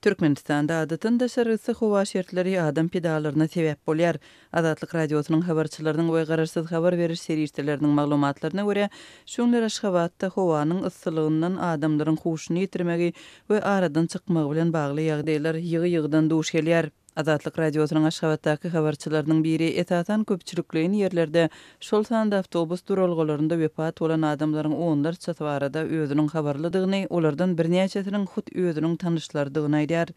Türkmenistanda adatdan daşary yssy howa şertleri adam pidalaryna sebäp bolýar. Azatlyk Radiosynyň habarçylarynyň we garaşsyz habar beriş serişdeleriniň maglumatlaryna görä, şu günler Aşgabatda howanyň yssylygyndan adamlaryň huşuny ýitirmegi we aradan çykmagy bilen bagly ýagdaýlar ýygy-ýygydan duş gelýär. Azatlyk Radiosynyň Aşgabatdaky habarçylarynyň biri, esasan, köpçülikleýin ýerlerde, şol sanda awtobus duralgalarynda wepat bolan adamlaryň onlarçasy barada özüniň habarlydygyny, olardan birnäçesiniň hut özüniň tanyşlarydygyny aýdýar.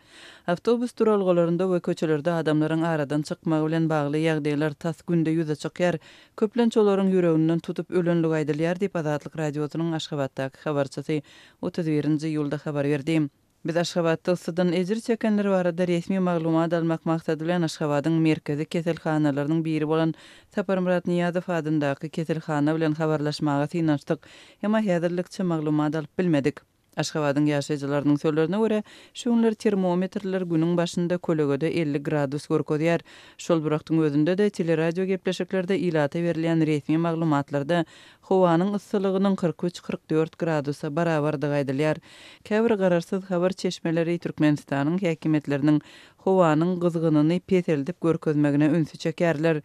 Awtobus duralgalarynda we köçelerde adamlaryň aradan çykmagy bilen bagly ýagdaýlar tas günde ýüze çykýar. Köplenç olaryň ýüreginden tutup ölenligi aýdylýar diýip, Azatlyk Radiosynyň Aşgabatdaky habarçysy 31-nji iýulda habar berdi. Biz Aşgabatda yssydan ejir çekenler barada resmi maglumat almak maksady bilen Aşgabadyň merkezi keselhanalarynyň biri bolan Saparmyrat Nyýazow adyndaky keselhana bilen habarlaşmaga synanyşdyk. Emma häzirlikçe maglumat alyp bilmedik. Aşgabadyň ýaşaýjylarynyň sözlerine görä, şu günler termometrler günüň başynda kölegede 50 gradus görkezýär. Şol bir wagtyň özünde-de, teleradio gepleşiklerde ilata berilýän resmi maglumatlarda Howanyň yssylygynyň 43, 44 gradusa barabardygy aýdylýar. Käbir garaşsyz habar çeşmeleri Türkmenistanyň häkimiýetleriniň howanyň gyzgynyny peseldip görkezmegine ünsi çekýärler.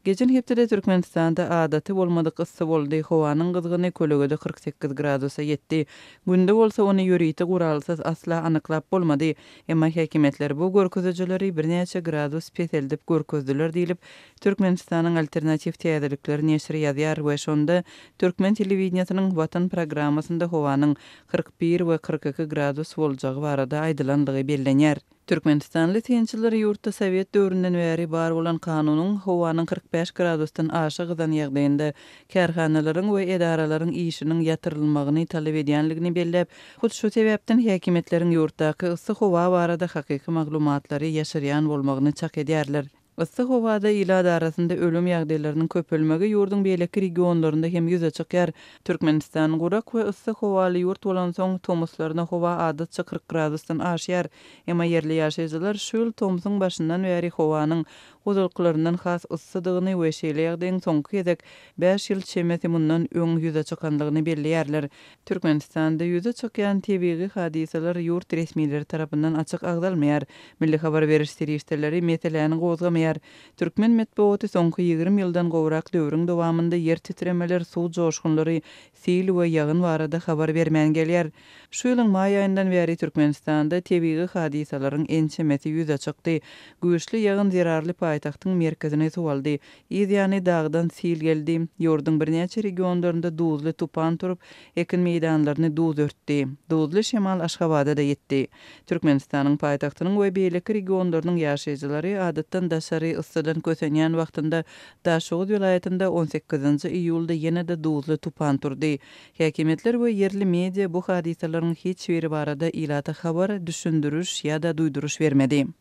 Geçen hepdede Türkmenistanda adaty bolmadyk yssy boldy, howanyň gyzgyny kölegede 48 gradusa ýetdi. Günde bolsa ony ýörite guralsyz asla anyklap bolmady. Emma häkimiýetler bu görkezijileri birnäçe gradus peseldip görkezdiler diýlip, Türkmenistanyň Alternatiw täzelikleri neşiri ýazýar we şonda türkmen telewideniýesiniň Watan programmasynda howanyň 41 we 42 gradus boljagy barada aýdylandygy bellenýär. Türkmenistanly synçylar ýurtda sowet döwründen bäri bar bolan kanunyň howanyň 45 gradusdan aşa gyzan ýagdaýynda kärhanalaryň we edaralaryň işiniň ýatyrylmagyny talap edýänligini belläp, hut şu sebäpden häkimiýetleriň ýurtdaky yssy howa barada hakyky maglumatlary ýaşyrýan bolmagyny çak edýärler. Yssy howada ilat arasynda ölüm ýagdaýlarynyň köpelmegi ýurduň beýleki regionlarynda hem ýüze çykýar. Türkmenistan gurak we yssy howaly ýurt bolansoň, tomuslaryna howa adatça 40 gradusdan aşýar. Emma ýerli ýaşaýjylar şu ýyl tomsuň başyndan bäri howanyň ozalkylaryndan has yssydygyny we şeýle ýagdaýyň soňky gezek bäş ýyl çemesi mundan öň ýüze çykandygyny belleýärler. Türkmenistanda ýüze çykýan tebigy hadysalar ýurt resmileri tarapyndan açyk agzalmaýar. Milli habar beriş serişdeleri meseläni gozgamaýar. Türkmen metbugaty soňky 20 ýyldan gowrak döwrüň dowamynda ýer titremeler, suw joşgunlary, sil we ýagyn barada habar bermän gelýär. Şu ýylyň maý aýyndan bäri Türkmenistanda tebigy hadysalaryň ençemesi ýüze çykdy. Güýçli ýagyn zerarly paýtagtyň merkezini suw aldy. Yz ýany dagdan sil geldi. Ýurduň birnäçe regionlarynda duzly tupan turup, ekin meýdanlaryny duz örtdi. Duzly şemal Aşgabada-da ýetdi. Türkmenistanyň paýtagtynyň we beýleki regionlarynyň ýaşaýjylary adatdan daşary yssydan kösenýän wagtynda Daşoguz welaýatynda on sekizinji iýulda ýene-de duzly tupan turdy. Häkimiýetler we ýerli media bu hadysalaryň hiç biri barada ilata habar, düşündiriş ýa-da duýduryş bermedi.